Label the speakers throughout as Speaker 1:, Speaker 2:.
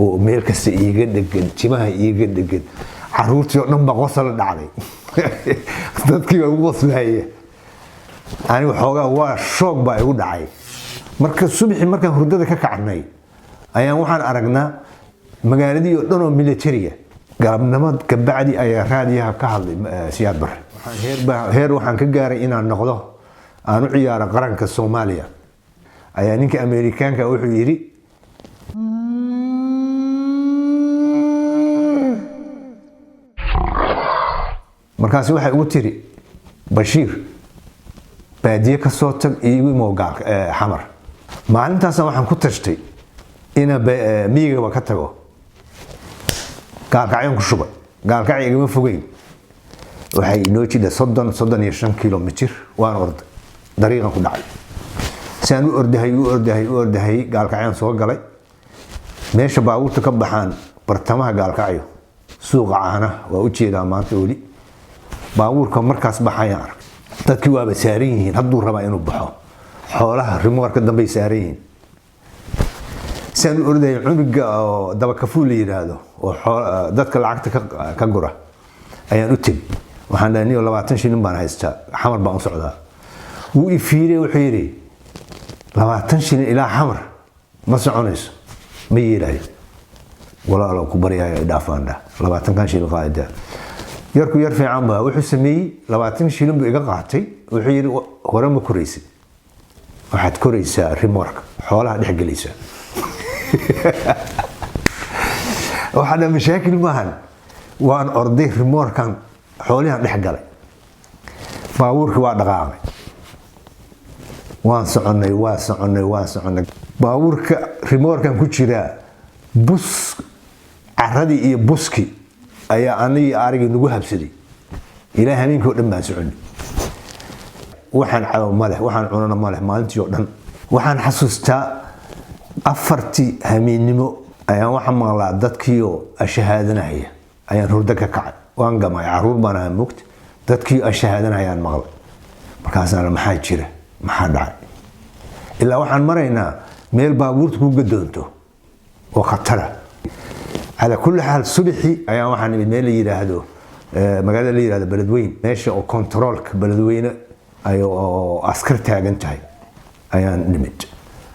Speaker 1: Oo meel kasta iiga dhegan, timaha iiga dhegan. Caruurtii oo dhan baa qosol la dhacday, dadkii baa ugu qoslahaya. Anigu xoogaa waa shock baa igu dhacay. Marka subaxii markaan hurdada ka kacnay ayaan waxaan aragnaa magaaladii oo dhan oo militariga. Galabnimo kabacdi ayaa raadiyaha ka hadlay Siyaad Barre. Heer waxaan ka gaaray inaan noqdo, aan u ciyaaro qaranka Soomaaliya. Ayaa ninka Ameerikaanka wuxuu yidhi, markaasi waxay ugu tiri, "Bashiir, baadiye ka soo tag, iigu imow gaalka Xamar." Maalintaasna waxaan ku tashtay inaan miyigaba ka tago. Gaalkacyan ku shubay. Gaalkacya igama fogeyn, waxay inoo jidha 30, 35 kilomitir. Waan orday, dariiqan ku dhacay. Si aan u ordahay, u ordahay, u ordahay, Gaalkacyaan soo galay. Meesha baabuurta ka baxaan bartamaha Gaalkacyo, suuqa caanaha waa u jeedaa maanta weli. Baabuurka markaas baxayaan arag, dadkii waaba saaran yihiin, hadduu rabaa inuu baxo. Xoolaha rimoorka dambey saaran yihiin. Si aan u ordayay, cunuga oo dabakafuul la yidhaahdo oo dadka lacagta ka gura ayaan u tegi. Waxaan dhahay, "Niyo, 20 shilin baan haystaa, Xamar baan u socdaa." Wuu i fiiriyey, wuxuu yidhi, "20 shilin ilaa Xamar ma soconayso, ma yeelayo." "Walaalow, ku baryayo, idhaafaan," dhah, "20-kan shilin qaadida." Yarku yar fiican baa. Wuxuu sameeyey, 20 shilin buu iga qaatay. Wuxuu yidhi, "Hore ma koraysid, waxaad koraysaa rimoorka, xoolaha dhex gelaysaa." Waxaa dha mashaakil maahan. Waan orday, rimoorkan xoolihan dhex galay. Baabuurkii waa dhaqaaqay. Waan soconay, waa soconay, waan soconay. Baabuurka rimoorkan ku jiraa, bus caradii iyo buski ayaa anigii arigii nagu habsaday. Ilaa habeenkii o dhan baan soconay. Waxaan cabo ma leh, waxaan cunana ma leh. Maalintii oo dhan waxaan xasuustaa, 4-tii habeennimo ayaan waxaan maqlaa dadkiioo ashahaadanaya. Ayaan hurdo ka kacay, waan gamay, caruur baan ahaa mugta. Dadkii ashahaadanayaan maqlay. Markaasaan, "Maxaa jira? Maxaa dhacay?" Ilaa waxaan maraynaa meel baabuurta ku gadoonto oo khatara. Calaa kulli xaal, subaxii ayaan waxaan nimid meel la yidhaahdo, magaalada la yidhahdo Beledweyne. Meesha oo kontaroolka Beledweyne oo askar taagan tahay ayaan nimid.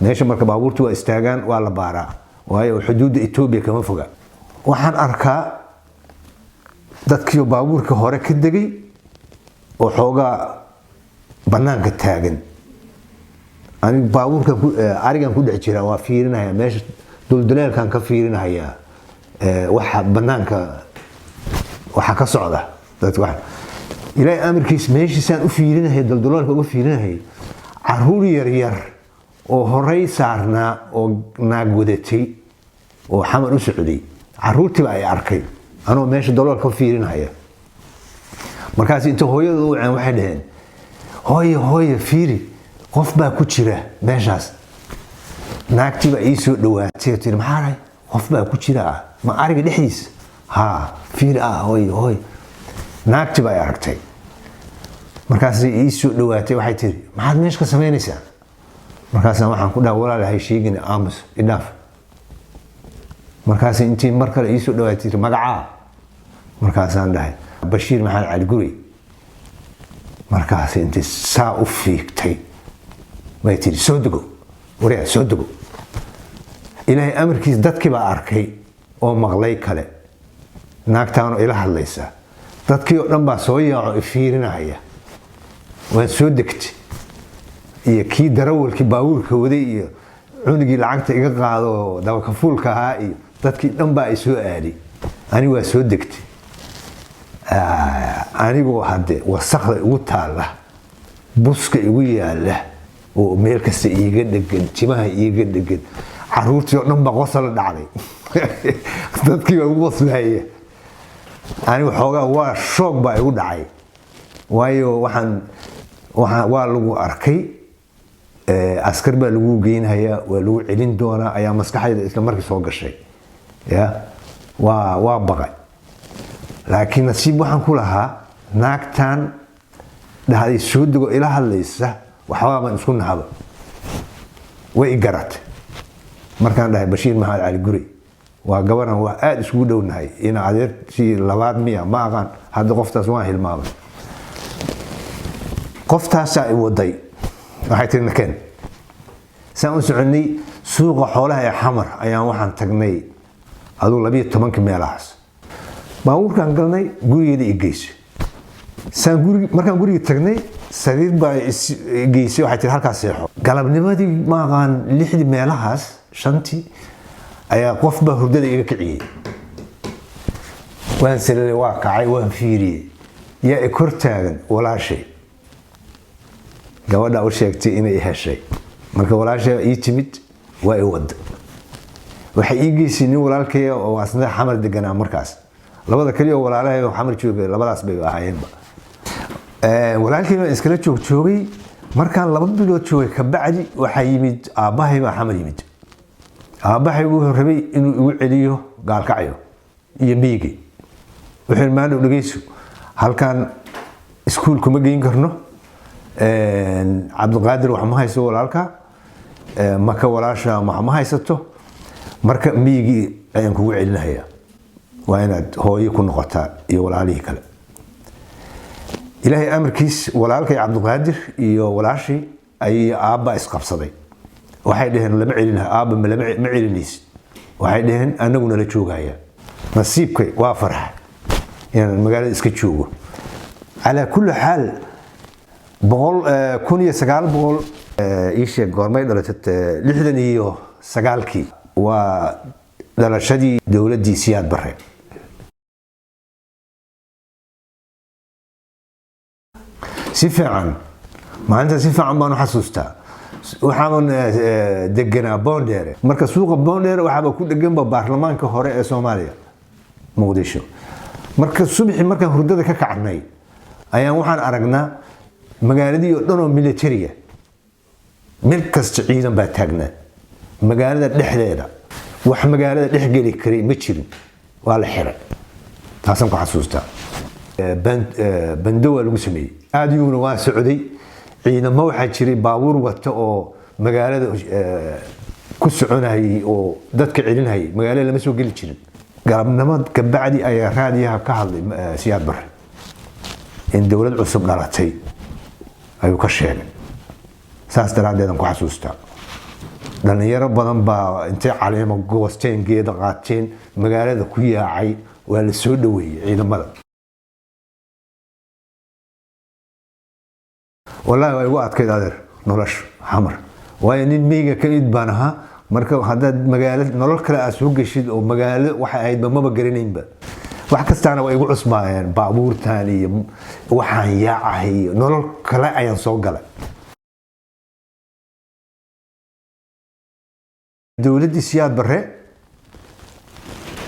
Speaker 1: Meesha marka baabuurta waa istaagaan, waa la baaraa, waayo xuduudda Etoobiya kama foga. Waxaan arkaa dadkii baabuurka hore ka degay oo xoogaa banaanka taagan. Anigu baabuurkan arigan ku dhex jira, waa fiirinaya meesha, dulduleelkan ka fiirinayaa waxa banaanka waxa ka socda. Ilaahay amarkiis, meeshiisaan u fiirinayay, dulduleelka uga fiirinayay, caruur yaryar oo horey saarnaa oo naag wadatay oo Xamar u socday, caruurtiiba ay arkay anoo meesha daloolka ka fiirinaya. Markaas inta hooyada u waceen, waxay dhaheen, "Hooye, hooye, fiiri, qof baa ku jira meeshaas." Naagtii baa ii soo dhawaatay oo tiri, "Maxaa dhahay? Qof baa ku jira ah ma ariga dhexdiisa? Haa, fiiri ah, hooye, hooye." Naagtii baa ay aragtay. Markaasay ii soo dhawaatay, waxay tiri, "Maxaad meesha ka samaynaysaa?" Markaasaan waxaan ku dhaha, "Walaal, hay sheegin, aamus, idhaaf." Markaasay intii mar kale ii soo dhawaatay tiri, "Magacaa?" Markaasaan dhahay, "Bashiir Maxamed Cali Gurey." Markaas intay saa u fiigtay bay tiri, "Soo dego, waryaa, soo dego." Ilaahay amarkiis, dadkii baa arkay oo maqlay kale naagtaano ila hadlaysa. Dadkii oo dhan baa soo yaaco, ifiirinaya. Waan soo degtay, iyo kii darawalkii baabuurka waday iyo cunugii lacagta iga qaado dabakafuulka ahaa iyo dadkii dhan baa ay soo aaday. Ani waa soo degtay anigoo hadde wasakda igu taalla, buska igu yaala oo meel kasta iiga dhegan, timaha iiga dhegan. Caruurtii oo dhan baa qosol la dhacday, dadkii baa ugu qoslahaya. Anigu xoogaa waa shock baa igu dhacay, waayo waxaan waa lagu arkay, askar baa lagu geynhayaa, waa lagu celin doonaa ayaa maskaxdayda isla markii soo gashay. Ya, waa baqay, laakiin nasiib waxaan ku lahaa naagtan dhahday "Soo dego" ila hadlaysa, waxbaa baan isku nahaba. Way i garatay markaan dhahay Bashiir Maxamed Cali Gurey. Waa gabaran waa aada isugu dhownahay, ina adeertii labaad miya, ma aqaan hadda qoftaas, waan hilmaamay. Qoftaasaa i waday, waxay tiri nakeen. Saan u soconay suuqa xoolaha ee Xamar ayaan waxaan tagnay aduu 12-ka meelahaas. Baabuurkaan galnay, gurigeeda i geysay. Saan gurig markaan guriga tagnay, sariir baa geysay, waxay tiri halkaas seexo. Galabnimadii, ma aqaan, 6-dii meelahaas, 5-tii ayaa qof baa hurdada iga kiciyey. Waan salalay, waa kacay, waan fiiriyey, yaa i kor taagan? Walaashay, gabadha u sheegtay inay heshay. Marka walaashay ii timid, waa i wada, waxay ii geysay nin walaalkaya oo asna Xamar deganaa markaas. Labada kaliya oo walaalahay oo Xamar joogay labadaas bay ahaayeenba. Walaalkay baan iskala joog joogay. Markaan 2 bilood joogay kabacdi waxaa yimid aabbahay baa Xamar yimid. Aabbahay wuxuu rabay inuu igu celiyo Gaalkacyo iyo miigi. Wuxuu yidhi, maandhow dhegeyso, halkan iskuul kuma geyn karno. Cabdiqaadir wax ma hayso, walaalka maka, walaasha wax ma haysato, marka miyigii ayaan kugu celinaya, waa inaad hooyo ku noqotaa iyo walaalihii kale. Ilaahay amarkiis, walaalkay Cabdiqaadir iyo walaashii ay aabba isqabsaday. Waxay dhaheen lama celinayo aabba, ma celinaysid. Waxay dhaheen anaguna la joogaya. Nasiibkay waa farxa inaan magaalada iska joogo. Calaa kulli xaal, boqol 1900, ii sheeg goormay dhalatay, 69-kii waa dhalashadii dowladdii Siyaad Barre. Si fiican maalinta si fiican baan u xasuustaa. Waxaaban deganaa Boondheere. Marka suuqa Boondheere waxaaba ku dheganba baarlamaanka hore ee Soomaaliya, Muqdisho. Marka subaxii markaan hurdada ka kacnay ayaan waxaan aragnaa magaaladii oo dhan oo militariga, meel kasta ciidan baa taagnaa magaalada dhexdeeda. Wax magaalada dhex geli karay ma jirin, waa la xiray. Taasaan ku xasuustaa. Bando waa lagu sameeyey, aada yuuna waa socday. Ciidamo waxaa jiray baabuur wata oo magaalada ku soconayay oo dadka celinayay, magaalada lama soo geli jirin. Galabnimo kabacdi ayaa raadiyaha ka hadlay Siyaad Barre, in dowlad cusub dhalatay ayuu ka sheegay. Saas daraaddeedaan ku xasuustaa. Dhalinyaro badan baa intay caleemo goosteen, geeda qaateen, magaalada ku yaacay, waa la soo dhaweeyey ciidamada. Wallaahi waa igu adkayd adeer nolosha Xamar, waayo nin miyiga ka mid baan ahaa. Marka haddaad magaalo nolol kale aad soo geshid oo magaalo waxay ahaydba maba garanaynba, wax kastaana waa igu cusbaayeen, baabuurtan iyo waxaan yaacahay iyo nolol kale ayaan soo galay. Dowladdii Siyaad Barre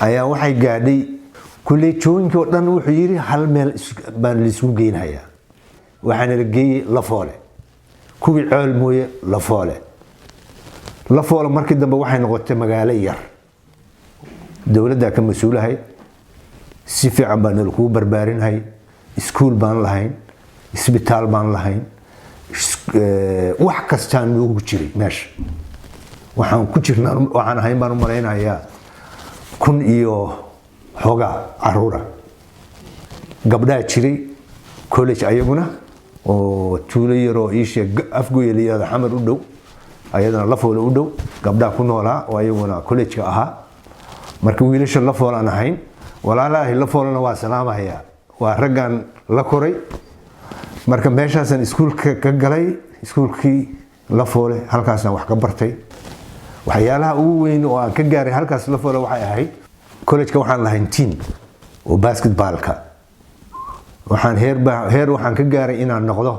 Speaker 1: ayaa waxay gaadhay kuleejooyinkii oo dhan. Wuxuu yidhi hal meel baan laisugu geynhayaa. Waxaana la geeyey Lafoole, kuwii Cool mooye. Lafoole, Lafoole markii dambe waxay noqotay magaalo yar, dowladdaa ka mas-uulahay. Si fiican baa nala kugu barbaarinhay, iskuul baan lahayn, isbitaal baan lahayn, wax kastaan noogu jiray meesha. Waxaan ku jirnaa, waxaan ahayn baan u malaynayaa 1000 iyo xoogaa caruura. Gabdhaa jiray college ayaguna oo tuulo yaroo iisheeg Afgoye la yihahdo, Xamar u dhow, ayadana Lafoole u dhow, gabdhaa ku noolaa oo ayaguna college-ka ahaa. Marka wiilasha Lafool aan ahayn, walaalaahi Lafoolena waa salaamahayaa, waa raggan la koray. Marka meeshaasaan iskuulka ka galay, iskuulkii Lafoole, halkaasaan wax ka bartay. Waxyaalaha ugu weyn oo aan ka gaaray halkaas Lafoole waxay ahayd college-ka waxaan lahayn team oo basketballka. Waxaan heer baa heer waxaan ka gaaray inaan noqdo,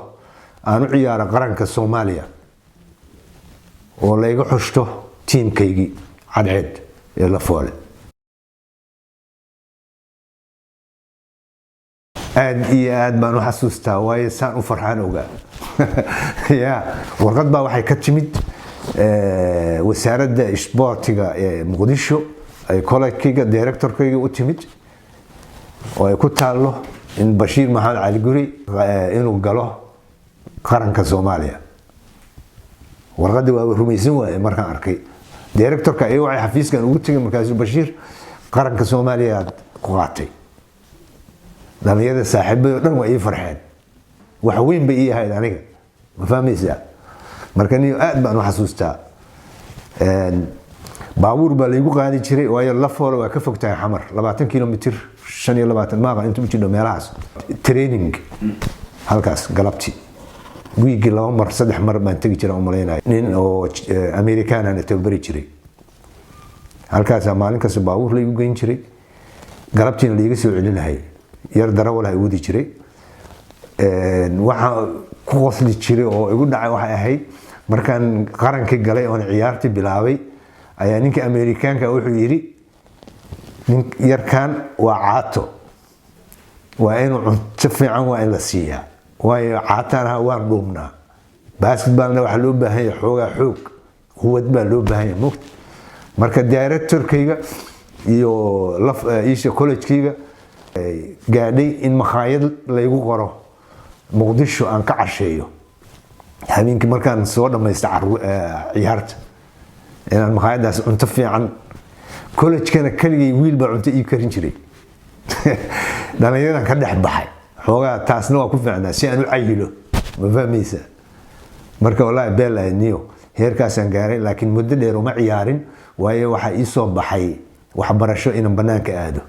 Speaker 1: aan u ciyaaro qaranka Soomaaliya oo layga xushto tiimkaygii Cadceed ee Lafoole. Aad iyo aad baan u xasuustaa, waayo saan u farxaan ogaa ya. Warqad baa waxay ka timid wasaaradda isboortiga ee Muqdisho, ay college-kayga directorkayga u timid, oo ay ku taallo in Bashiir Maxamed Cali Guri inuu galo qaranka Soomaaliya. Warqaddii waaba rumaysan waaye markaan arkay. Directorka iyago waxay xafiiskan ugu tegay. Markaasuu, "Bashiir, qaranka Soomaaliya aad ku qaatay." Dhalinyarada saaxiibadoo dhan waa ii farxeen. Wax weyn bay ii ahayd aniga, ma fahmaysaa? Marka niyo aad baan u xasuustaa. Baabuur baa laygu qaadi jiray, waayo Lafoole waa ka fog tahay Xamar, 20 kilomitir, 25 maaqa inta u jidho meelahaas. Training halkaas galabtii, wiigii laba mar, saddex mar baan tegi jira umalaynaya. Nin oo Amerikaanana tababari jiray. Halkaasaa maalin kasta baabuur laygu geyn jiray, galabtiina laiga soo celinahay. Yar darawal ha wadi jiray. Waxaa ku qosli jiray oo igu dhacay waxay ahayd, markaan qarankii galay oon ciyaartii bilaabay, ayaa ninka Amerikaanka wuxuu yidhi, "Nin yarkan waa caato, waa inuu cunto fiican waa in la siiyaa," waayo caataan ahaa, waan dhuubnaa. Basketballna waxaa loo baahan yahay xoogaa xoog, quwad baa loo baahan yahay, mogta. Marka directorkayga iyo isha collegekayga gaadhay in makhaayad laygu qoro Muqdisho aan ka casheeyo habeenkii markaan soo dhamaysta ciyaarta, inaan makhaayadaas cunto fiican. Collegekana keligay wiil baa cunto ii karin jiray. Dhallinyaradan ka dhex baxay xoogaa, taasna waa ku fiicnaa si aan u cayilo, ma fahmaysa? Marka wallaahi beel niyo heerkaasaan gaaray, laakiin muddo dheer uma ciyaarin, waayo waxaa ii soo baxay waxbarasho inaan banaanka aado.